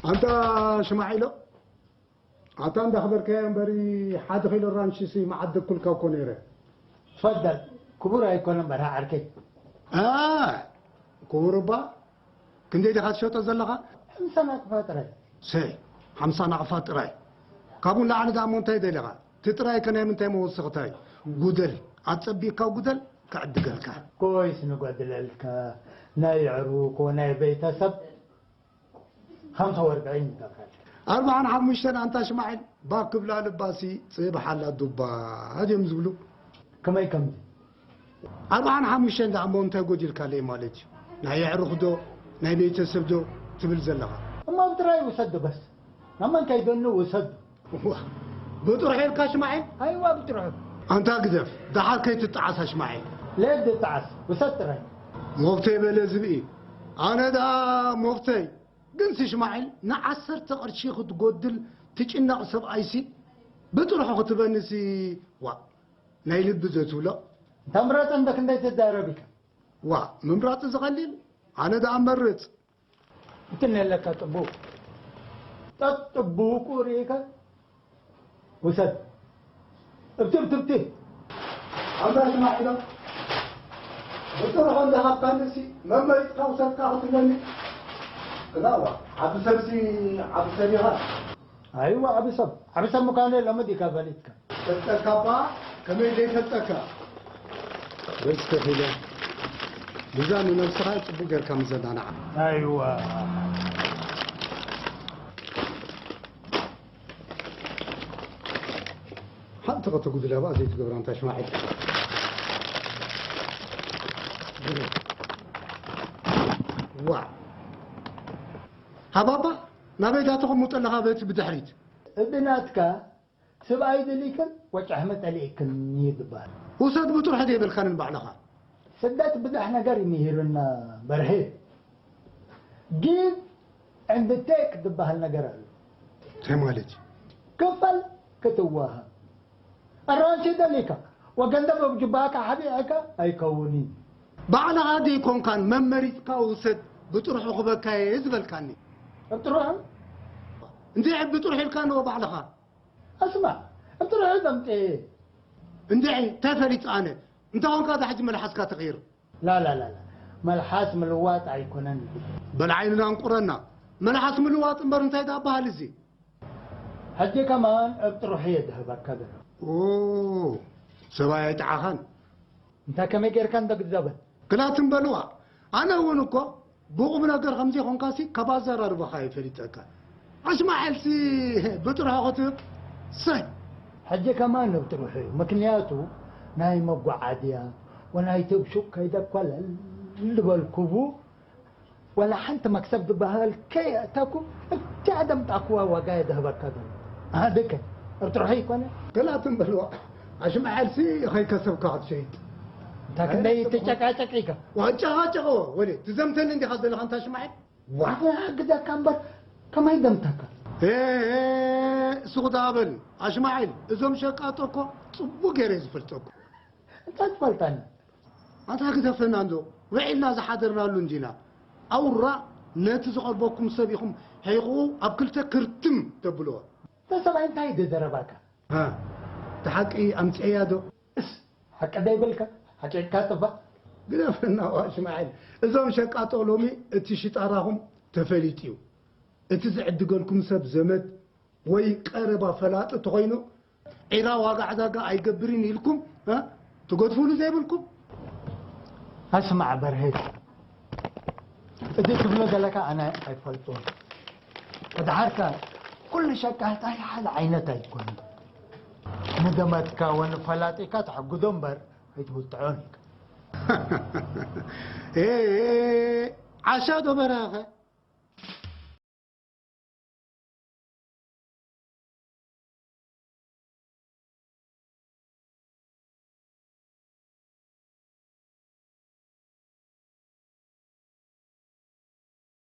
ኣንታ ሽማዒሎ፣ ኣታ እንዳኽበርከያ እምበሪ፣ ሓደ ኪሎ ራንሽሲ መዓደግኩልካ እኮ ነይረ። ትፈደል፣ ክቡር ኣይኮነን በርሃ ዓርከይ። ኣ፣ ክቡር እባ፣ ክንደይ ዲኻ ትሸጦ ዘለኻ? ሓምሳ ናቕፋ ጥራይ። ሰይ፣ ሓምሳ ናቕፋ ጥራይ? ካብኡ ንላዕሊ ደኣ እሞ እንታይ ደሊኻ? እቲ ጥራይ ከ ናይ ምንታይ መወሰኽታ እዩ? ጉደል፣ ኣጸቢቕካ ጉደል፣ ክዕድገልካ። ኮይስ ንጎድለልካ፣ ናይ ኣዕሩኽ፣ ናይ ቤተሰብ፣ ሓምሳ ወርቂ ንገብረልካ። ኣርብዓን ሓሙሽተን ኣንታ ሽማዒል፣ ባክ ክብላ ልባሲ ጽባሕ ኣላ ዱባ ድዮም ዝብሉ። ከመይ ከምዚ? ኣርብዓን ሓሙሽተን ደኣ እሞ እንታይ ጎዲልካለይ ማለት እዩ? ናይ ኣዕሩኽ ዶ፣ ናይ ቤተሰብ ዶ ትብል ዘለኻ? እሞ ኣብ ጥራይ ውሰድ በስ። ናብ መን ከይደኑ ውሰድ። ዋ፣ ብጥርሑ ኢልካ ሽማዒል? ኣይዋ ብጥርሑ። ኣንታ ግደፍ፣ ደሓር ከይትጠዓስ ኣሽማዒል። ለየት ድጠዓስ፣ ውሰድ ጥራይ። ሞፍተይ በለ ዝብኢ። ኣነ ደኣ ሞፍተይ። ግንሲ ሽማዒል ንዓሰርተ ቅርሺ ክትጎድል ትጭነቕ ሰብኣይሲ ብጥርሑ ክትበንሲ፣ ዋ፣ ናይ ልቢ ዘትብሎ። እንታ ምረጽ እንደ ክንደይ ትዳረብ ኢኻ? ዋ፣ ምምራጽ ዝቐሊል፣ ኣነ ደኣ መርጽ። እንትን የለካ ጥቡቕ። ጠጥ ጥቡቑ ርኢኻ ውሰድ። እብቲ፣ እብቲ፣ እብቲ። ኣንታ ሽማዒሎ፣ ብጥርሑ እንዳሃብካንሲ መመሪጽካ ውሰድካ ክትብለኒ? ክላዋ፣ ዓቢ ሰብሲ ዓቢ ሰብ ኢኻ። ኣይዋ፣ ዓቢ ሰብ፣ ዓቢ ሰብ ምዃነይ ሎሚ ዲካ ፈሊጥካ? ፈልጠካ እባ፣ ከመይ ዘይፈልጠካ? በስ ከፊለ፣ ብዛ ንነብስኻ ጽቡቕ ጌርካ ምዘናናዓ። ኣይዋ። ሓንቲ ከተጉድል ኣብኣ ዘይትገብራ ኣንታ ሽማዒል። ዋ። ሃባባ፣ ናበይ ዳ ተቐምጦ ኣለኻ በቲ ብድሕሪት? እብናትካ ስብኣይ ደሊክን ወጫሕመ ጠሊእክን እዩ ዝበሃል። ውሰድ ብጥርሑ ዘይበልካንን ባዕልኻ። ስደት ብዙሕ ነገር እዩ ምሂሩና በርሄ። ጊቭ ኤንድ ቴክ ዝበሃል ነገር ኣሎ። እንታይ ማለት እዩ? ክፈል ክትወሃብ። ኣራንሺ ደሊካ ወገንዘብ ኣብ ጅባካ ሓቢዕካ ኣይከውንን። ባዕልኻ ደይኮንካን መመሪጽካ ውሰድ ብጥርሑ ክበካ እየ ዝበልካኒ። ብጥርሑ? እንድዒ ብጥርሑ ኢልካ ንዎ ባዕልኻ። ኣስማዕ፣ ብጥርሑ ዘምጽእ። እንድዒ እንታይ ፈሊጥ ኣነ? እንታይ ኾንካ እዛ ሕጂ መልሓስካ ትቕይር? ላላላላ፣ መልሓስ ምልዋጥ ኣይኮነን። በል ዓይንና እንቁረና። መልሓስ ምልዋጥ እምበር እንታይ ደኣ በሃል እዚ? ሕጂ ከማን ኣብ ጥርሑ እየ ዝህበካ ዘለኹ። ኦ፣ ሰብኣይ ኣይጠዓኻን። እንታይ ከመይ ጌርካ እንዶ ግዛበል? ክላትን በልዋ። ኣነ እውን እኮ ብቑም ነገር ከም ዘይኮንካሲ ካብ ኣዘራርባኻ እየ ፈሊጠካ። ኣሽማዓልሲ ብጥርሑ ክትብል፣ ሰይ! ሕጂ ከማን ኣብ ጥርሑ እዩ። ምክንያቱ ናይ መጓዓዝያ ወናይ ተብሹቕ ከይደ እኳ ልዕል ዝበልኩቡ፣ ዋላ ሓንቲ መክሰብ ዝበሃል ከየእተኩ፣ እታ ደምጣኩዋ ዋጋ እየ ዝህበካ ዘሎ። ኣድከ፣ እርጥርሑ ይኮነ? ገላትም በልዋ። ኣሽማዓልሲ ኸይከሰብካ ክትሸይጥ። እንታይ ክንደይ ትጨቃጨቅ ኢካ? ዋጨቃጨቆ፣ ወለ፣ ትዘምተኒ እንዲኻ ዘለኻ እንታ ኣሽማዓል? ዋ። ኣነ ኣግደካ እምበር፣ ከመይ ደምተካ? ኤ፣ ኤ፣ ሱቕ ደኣ በል። ኣሽማዓል፣ እዞም ሸቃጦ እኮ ጽቡቕ ገይረ እየ ዝፈልጦ እኮ። እንታይ ትፈልጠኒ? ኣታ ግደፈና እንዶ፣ ውዒልና ዝሓደርናሉ እንዲና። ኣውራ ነቲ ዝቐርበኩም ሰብ ኢኹም ሒቑ ኣብ ክልተ ክርትም ተብልዎ። እታ ሰብኣይ እንታይ እዩ ዘረባካ? ሃ፣ እቲ ሓቂ ኣምጽኤያ ዶ? እስ፣ ሓቂ ደይብልካ፣ ሓቂቕካ ጥፋእ። ግደፈና ዋ ሽማዒል። እዞም ሸቃጦ ሎሚ እቲ ሽጣራኹም ተፈሊጡ እዩ። እቲ ዝዕድገልኩም ሰብ ዘመድ ወይ ቀረባ ፈላጢ ተኾይኑ፣ ዒራ ዋጋ ዕዳጋ ኣይገብርን ኢልኩም፣ እ? ትገድፉሉ ዘይብልኩም? ኣስማዕ በርሄ፣ እዚ ትብሎ ዘለካ ኣነ ኣይፈልጦን። ተድሓርካ ኩሉ ሸቃጣይ ሓደ ዓይነት ኣይኮነን። ንዘመድካ ወንፈላጢካ ተሕግዶ እምበር ኣይትውጥዖን ኢልካ። ኤ፣ ኤ፣ ዓሻ ዶ በራኸ?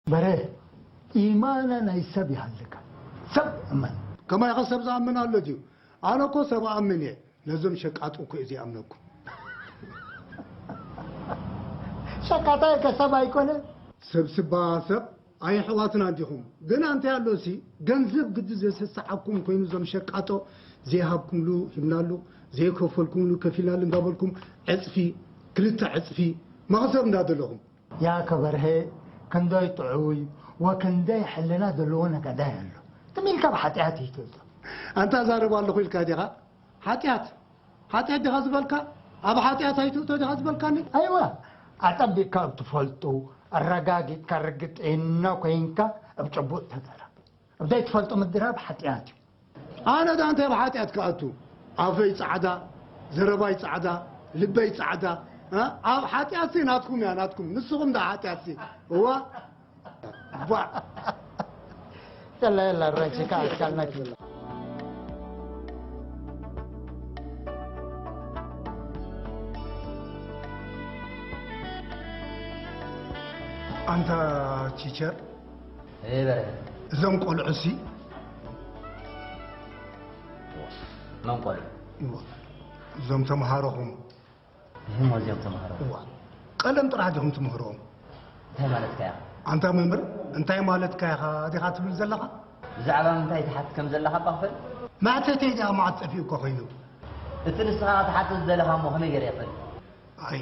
በረ፣ ኢማና ናይ ሰብ ይሃልካ። ሰብ እመን። ከማይኸ ሰብ ዝኣምን ኣሎ ድዩ? ኣነ እኮ ሰብ ኣምን እየ። ነዞም ሸቃጡ እኮ እየ ዘይኣምነኩም። ሸቃጣይ ከ ሰብ ኣይኮነ? ሰብ ስባ ሰብ ኣይ ኣሕዋትና እንዲኹም። ግን ኣንታይ ኣሎሲ፣ ገንዘብ ግዲ ዘሰስዓኩም ኮይኑ፣ ዞም ሸቃጦ ዘይሃብኩምሉ ሂብናሉ፣ ዘይከፈልኩምሉ ከፊልናሉ እንዳበልኩም ዕጽፊ፣ ክልተ ዕጽፊ መኽሰብ እንዳደለኹም። ያ ከበርሄ፣ ክንደይ ጥዑይ ወክንደይ ሕልና ዘለዎ ነጋዳይ ኣሎ። ትም ኢልካ ብሓጢኣት እዩ ትእቶ። ኣንታ ዛረባ ኣለኹ ኢልካ ዲኻ? ሓጢኣት፣ ሓጢኣት ዲኻ ዝበልካ? ኣብ ሓጢኣት ኣይትእቶ ዲኻ ዝበልካኒ? ኣይዋ፣ ኣጸቢቕካ እትፈልጡ፣ ኣረጋጊጽካ ርግጽ እኖ ኮይንካ ኣብ ጭቡጥ ተዛረብ። ኣብ ዘይትፈልጦ ምድራብ ሓጢኣት እዩ። ኣነ ዳ እንታይ ኣብ ሓጢኣት ክኣቱ? ኣፈይ ጻዕዳ፣ ዘረባይ ጻዕዳ፣ ልበይ ጻዕዳ። እ? ኣብ ሓጢኣትሲ ናትኩም እያ፣ ናትኩም። ንስኹም ዳ ሓጢኣትሲ? እዋ። ቧዕ። የላ፣ የላ፣ ራይሲ፣ ከኣ ኣስካልናኪ። ኣንታ ቲቸር፣ እይ በርሀ። እዞም ቆልዑሲ? መን ቆልዑ? እዋ፣ እዞም ተምሃሮኹም። እህም፣ ወዚኦም ተምሃሮ። እዋ፣ ቀለም ጥራሕ ዲኹም ትምህርዎም? እንታይ ማለትካ ኢኻ? ኣንታ መምህር፣ እንታይ ማለትካ ኢኻ ዲኻ ትብል ዘለኻ? ብዛዕባ ምንታይ ትሓትት ከም ዘለኻ እባ ክፈል? መሕተተይ ዲኣ መዓት ጠፊኡካ ኮይኑ? እቲ ንስኻ ክትሓትት ዝደለኻ እሞ ከመይ ገይረ ይኽእል? ኣይ፣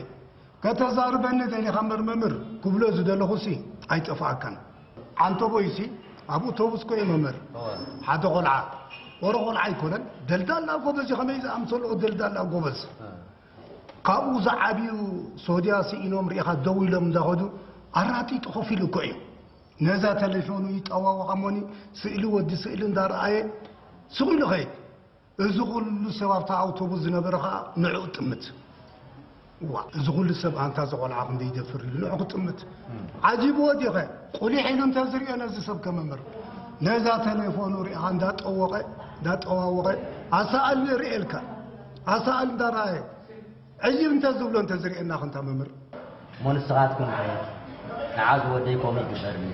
ከተዛርበኒ ደሊኻ እምበር መምህር፣ ክብሎ ዝደለኹሲ ኣይጠፍኣካን። ዓንተቦይሲ ኣብ ኣውቶቡስ ኮ እዩ መምህር። እወ። ሓደ ቆልዓ፣ ወረ ቆልዓ ኣይኮነን፣ ደልዳላ ጎበዝ እዩ፣ ከመይ ዝኣምሰልኦ ደልዳላ ጎበዝ። እ። ካብኡ ዝዓብዩ ሶድያ ስኢኖም ርኢኻ ደው ኢሎም እንዳኸዱ ኣራጢጡ ኮፍ ኢሉ እኮ እዩ። ነዛ ተሌፎኑ ይጠዋወቓ እሞኒ ስእሊ ወዲ ስእሊ እንዳረኣየ ስቕ ኢሉ ኸይድ። እዚ ኹሉ ሰብ ኣብታ ኣውቶቡስ ዝነበረ ኸኣ ንዕኡ ጥምት። ዋ፣ እዚ ኹሉ ሰብ ኣንታ እዚ ቖልዓ ክንደይ ይደፍር ኢሉ ንዕኡ ክጥምት። ዓጂብዎ ዲኸ? ቁሊሕ ኢሉ እንተ ዝርእዮ ነዚ ሰብ ከመምር። ነዛ ተሌፎኑ ሪኢኻ እንዳጠወቐ፣ እንዳጠዋወቐ፣ ኣሳእል ንርእየልካ። ኣሳእል እንዳረኣየ። ዕይብ እንተ ዝብሎ እንተ ዝርእየና ክንታ መምህር። እሞ ንስኻትኩም ከ ንዓ ዝወደይ ከምኡ ይግበርኒ።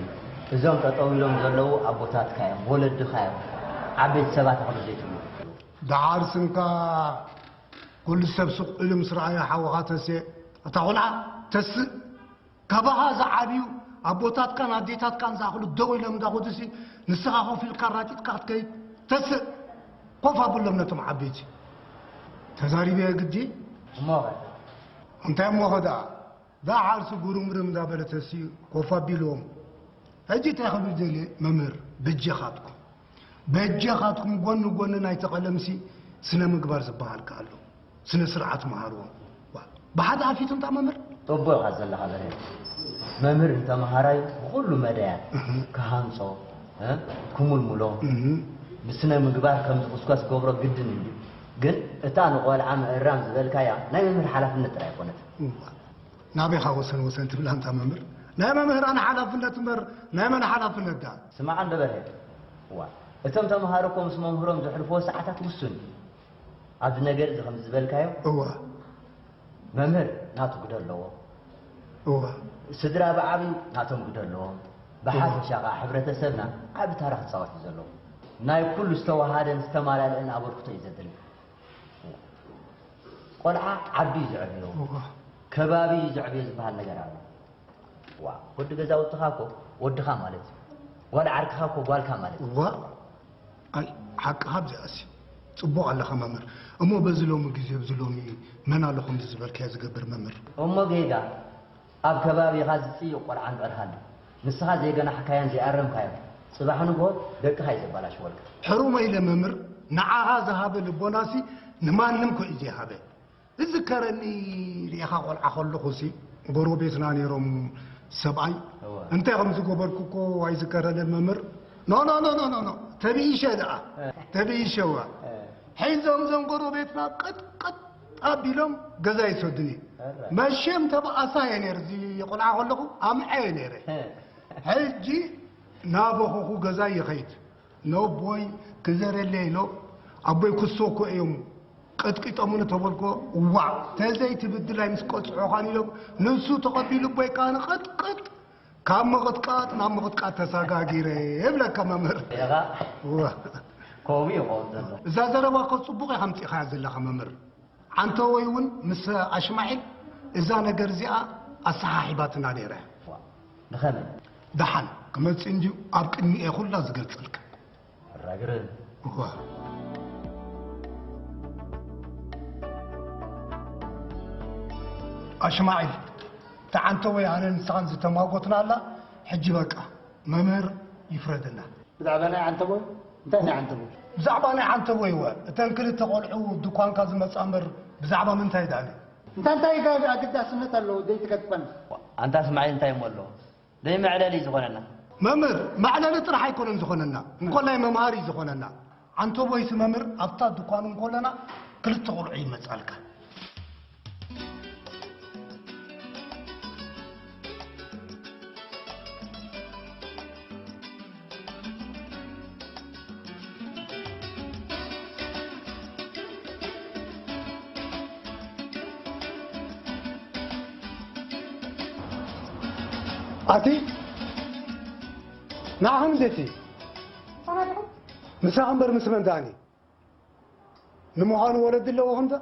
እዞም ጠጠው ኢሎም ዘለዉ ኣቦታትካ እዮም፣ ወለድኻ እዮም። ዓበይቲ ሰባት ኣኽሉ ዘይትብሉ። ደሓር ስምካ ኩሉ ሰብ ስቕ ኢሉ ምስ ረኣዮ ሓውኻ ተስየ፣ ኣታ ቖልዓ ተስእ። ካባኻ ዝዓብዩ ኣቦታትካን ኣዴታትካን ዝኣኽሉ ደው ኢሎም እንዳኸዱሲ ንስኻ ኮፍ ኢልካ ኣራጢጥካ ክትከይድ ተስእ። ኮፍ ኣብሎም ነቶም ዓበይቲ። ተዛሪበ ግዲ። እሞኸ? እንታይ እሞኸ ደኣ? ደሓርሲ ጉርምርም እንዳበለ ተስኡ ኮፍ ኣቢልዎም። ሕጂ እንታይ ክብል ደልየ መምህር፣ በጀኻትኩም፣ በጀኻትኩም ጎኒ ጎኒ ናይቲ ቀለምሲ ስነ ምግባር ዝበሃል ከ ኣሎ። ስነ ስርዓት መሃርዎም። ዋ፣ ብሓደ ኣፊት እንታ መምህር? ጥቡቕ ኢኻ ዘለኻ በርሄ። መምህር ንተምሃራይ ብኹሉ መዳያት እህ። ክሃንጾ፣ እ፣ ክሙልሙሎ፣ እህ። ብስነ ምግባር ከም ዝኹስኳስ ክገብሮ ግድን እዩ። ግን እታ ንቖልዓ ምእራም ዝበልካያ ናይ መምህር ሓላፍነት ጥራይ ኣይኮነትን። እዋ። ናበይ ኢኻ ወሰን ወሰን ትብል ኣንታ መምህር? ናይ መምህራን ሓላፍነት እምበር ናይ መን ሓላፍነት ደኣ? ስማዕ እንዶ በርሄ። እዋ፣ እቶም ተምሃሮ እኮ ምስ መምህሮም ዘሕልፍዎ ሰዓታት ውሱን እዩ። ኣብዚ ነገር እዚ ከም ዝበልካዮ፣ እዋ። መምህር ናቱ ግደ ኣለዎ። እዋ። ስድራ ብዓብዩ ናቶም ግደ ኣለዎም። ብሓፈሻ ከኣ ሕብረተሰብና ዓቢ ታራ ክጻወት እዩ ዘለዎ። ናይ ኩሉ ዝተወሃደን ዝተማላለአን ኣበርክቶ እዩ ዘድሊ። ቆልዓ ዓዲ እዩ ዘዕብዮ። እዋ። ከባቢ እዩ ዘዕብዮ ዝበሃል ነገር ኣሎ። ዋ፣ ወዲ ገዛውትኻ እኮ ወድኻ ማለት እዩ። ጓል ዓርክኻ እኮ ጓልካ ማለት እዩ። እዋ። ኣይ፣ ሓቅኻ ኣብዚኣሲ ጽቡቕ ኣለኻ መምህር። እሞ በዚ ሎሚ ግዜ፣ ኣብዚ ሎሚ መን ኣሎ ከምዚ ዝበልካዮ ዝገብር መምህር? እሞ ጌጋ ኣብ ከባቢኻ ዝጽይቕ ቆልዓ እምበር ሃሉ። ንስኻ ዘይገናሕካዮን ዘይኣረምካዮን ጽባሕ ንግሆ ደቅኻ እዩ ዘበላሽወልካ። ሕሩመ ኢለ መምህር፣ ንዓኻ ዝሃበ ልቦናሲ ንማንም ኮ እዩ ዘይሃበ። ዝዝከረኒ ርኢኻ ቆልዓ ከለኹሲ፣ ጎረቤትና ነይሮም ሰብኣይ። እወ። እንታይ ከም ዝገበርኩ እኮ ኣይዝከረንን መምህር። ኖ፣ ኖ፣ ኖ፣ ኖ፣ ኖ፣ ኖ። ተብኢሸ ደኣ። እ። ተብኢሸዋ። እ። ሒዞም እዞም ጎረቤትና ቅጥቅጥ ኣቢሎም ገዛ ይሰዱኒ። እረ። መሸም ተበኣሳ እየ ነይረ፣ እዚ ቆልዓ ከለኹ ኣምዐ እየ ነይረ። እ። ሕጂ ናበኹኹ ገዛ ይኸይድ። ነቦይ ክዘረለይ ኢሎ፣ ኣቦይ ክሶ እኮ እዮም ቀጥቂጦምኒ ተበልኮ፣ ዋዕ፣ ተዘይትብድላይ ምስ ቀጽዑኻን ኢሎም፣ ንሱ ተቐቢሉ ኣቦይ ከኣ ንቐጥቀጥ፣ ካብ ምቕጥቃጥ ናብ ምቕጥቃጥ ተሰጋጊረ ይብለካ መምህር። ኢኻ? እዋ። ከምኡ እዩ ክኸውን ዘሎ። እዛ ዘረባ እኮ ጽቡቕ ኢኻ ኣምጺእኻያ ዘለኻ መምህር። ዓንተቦይ እውን ምስ ኣሽማዒል እዛ ነገር እዚኣ ኣሰሓሒባትና ነይራ። ዋ፣ ብኸመይ? ደሓን ክመጽእ እንድዩ፣ ኣብ ቅድሚኡ እየ ኩላ ዝገልጸልካ። ኣራግረ። እዋ። ኣሽማዒል፣ ተዓንተ ወይ ኣነ ንስኻን ዝተማጎትናላ፣ ሕጂ በቃ መምህር ይፍረደና። ብዛዕባ ናይ ዓንተቦይ? እንታይ ናይ ዓንተቦይ? ብዛዕባ ናይ ዓንተቦይ እወ። እተን ክልተ ቆልዑ ድኳንካ ዝመጻ እምበር ብዛዕባ ምንታይ ደኣለ? እንታ እንታይ ጋር ኣገዳስነት ኣለዎ ዘይትገጥመን? ኣንታ ስማዒ እንታይ እሞ ኣለዎ? ደይ መዕለሊ ዝኾነና። መምህር፣ መዕለሊ ጥራሕ ኣይኮነን ዝኾነና። እንኮላይ መምሃሪ ዝኾነና። ዓንተቦይሲ መምህር ኣብታ ድኳኑ እንኮለና ክልተ ቆልዑ ይመጻልካ። ኣቲ ንዓኹም ደቲ ምሳኹም በር ምስ መን ደኣኒ? ንምዃኑ ወለዲ ኣለውኽን ዶ?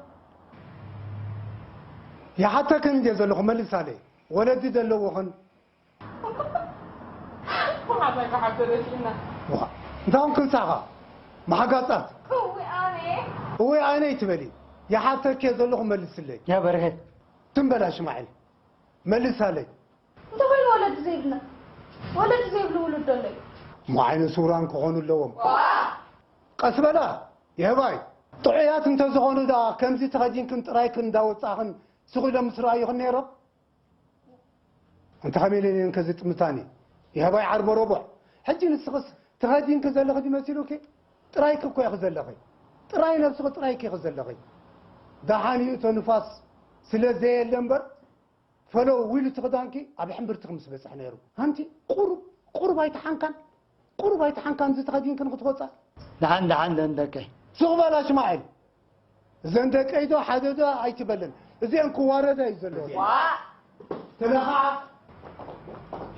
ይሓተክን እንድየ ዘለኹ፣ መልሳለይ። ወለዲ ዶ ኣለውኽን? ብሓሳይ ክሓብተ ደሲና። ዋ፣ እንታይ ኾንክን ሳኻ? ማሕጋጻት። እውይ ኣነ። እውይ ኣነ ይትበሊ። ይሓተኪ ዘለኹ መልስለይ። ያ በርሀ። ትም በል ኣሽማዒል። መልሳለይ። እንተ ኮይኑ ወለዲ ዘይብልና፣ ወለዲ ዘይብሉ ውሉድ ዶ ኣሎ እዩ? እሞ ዓይነ ስውራን ክኾኑ ኣለዎም። ዋ! ቀስ በላ፣ የህባይ። ጥዑያት እንተዝኾኑ ደኣ ከምዚ ተኸዲንክን ጥራይክን እንዳወጻኽን ስቕ ኢሎም ምስ ረኣዩኽን ነይሮም? እንተ ኸመይ ኢለን እየን ከዝጥምታኒ? የህባይ ዓርበ ረቡዕ። ሕጂ ንስኽስ ተኸዲንኪ ዘለኺ ድዩ መሲሉኪ? ጥራይኪ እኮ ኢኺ ዘለኺ። ጥራይ ነብስኺ ጥራይኪ ኢኺ ዘለኺ። ደሓን እዩ እቶ ንፋስ ስለ ዘየለ እምበር፣ ፈለው ኢሉ እቲ ክዳንኪ ኣብ ሕምብርትኺ ምስ በጽሐ ነይሩ። ኣንቲ ቁሩብ፣ ቁሩብ ኣይተሓንካን? ቁሩብ ኣይተሓንካን እዚ ተኸዲንክን ክትወጻ? ደሓን፣ ደሓን፣ ደን ደቀይ። ሱቕ በል ኣሽማዒል። እዘን ደቀይ ዶ ሓደ ዶ ኣይትበለን። እዚአን ክዋረዳ እዩ ዘለዎ። ዋ! ተለኻዓ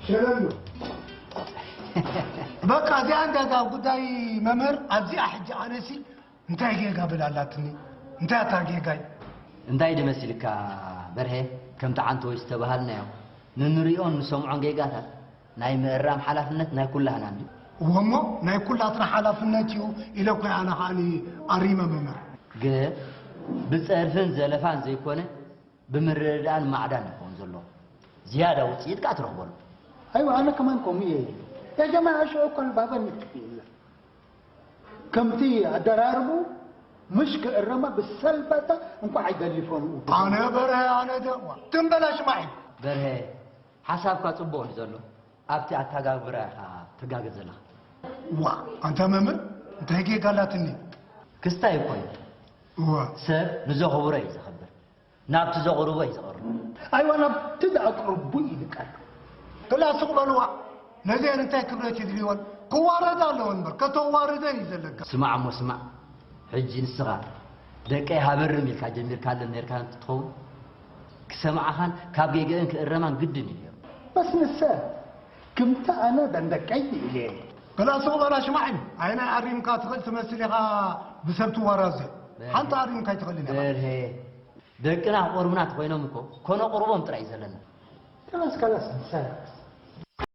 ሸለሉ። በቃ እዚኣ እንዳ እዛ ጉዳይ መምህር ኣብዚኣ ሕጂ ኣነሲ እንታይ ጌጋ ብላ ኣላትኒ? እንታይ ኣታ ጌጋይ? እንታይ ድመሲልካ በርሄ፣ ከምቲ ዓንተ ወይ ዝተባሃልናዮ ንንሪኦን ንሰምዖን ጌጋታት ናይ ምእራም ሓላፍነት ናይ ኩላህና እንድዩ። እወ እሞ ናይ ኩላትና ሓላፍነት እዩ ኢለ እኮ ኣነ ከዓኒ ኣሪመ መምህር። ግን ብጸርፍን ዘለፋን ዘይኮነ ብምርድዳእን ማዕዳን ይኸውን ዘሎ። ዝያዳ ውጽኢት ከኣ ትረኽበሉ። ኣይዋ ኣነ ከማን ከምኡ እየ። ያ ጀማዓ ሽዑ እኮ ባባ ንክፍል የለን። ከምቲ ኣደራርቡ ምሽ ክእረማ ብሰልባታ እንኳዕ ኣይገሊፎን። ኣነ በርሀ ኣነ ደዋ ትም በል ኣሽማዒል። በርሀ ሓሳብካ ጽቡቕ እዩ ዘሎ። ኣብቲ ኣተጋግብራ ኢኻ ትጋገ ዘለኻ። ዋ ኣንታ መምህር እንታይ ጌጋ ኣላትኒ? ክስታይ እኮ እዩ። እዋ ሰብ ንዘኽብሮ እዩ ዘኽብር። ናብቲ ዘቕርቦ እዩ ዘቕርብ። ኣይዋ ናብቲ ዘቕርቡ እዩ ዝቀርብ። ክላ ሱቕ በልዋ። ነዚአን እንታይ ክብረት ይድልይወን? ክዋረዳ ኣለወን እምበር ከተዋርደን እዩ ዘለካ። ስማዕ እሞ ስማዕ። ሕጂ ንስኻ ደቀይ ሃበርም ኢልካ ጀሚርካለን ነርካ እንትትኸውን ክሰምዓኻን ካብ ጌገአን ክእረማን ግድን እዩ ነይሩ። በስ ንሰ ክምቲ ኣነ ደንደቀይ ኢለ። ክላ ሱቕ በላ ሽማዕን። ኣይ ናይ ኣሪምካ ትኽእል ትመስል ኢኻ ብሰብ ትዋራዘ። ሓንቲ ኣሪምካ ኣይትኽእልን ኢኻ። በርሄ ደቅና ክቆርቡና ተኾይኖም እኮ ከነቑርቦም ጥራይ እዩ ዘለና። ከላስ ከላስ ንሰ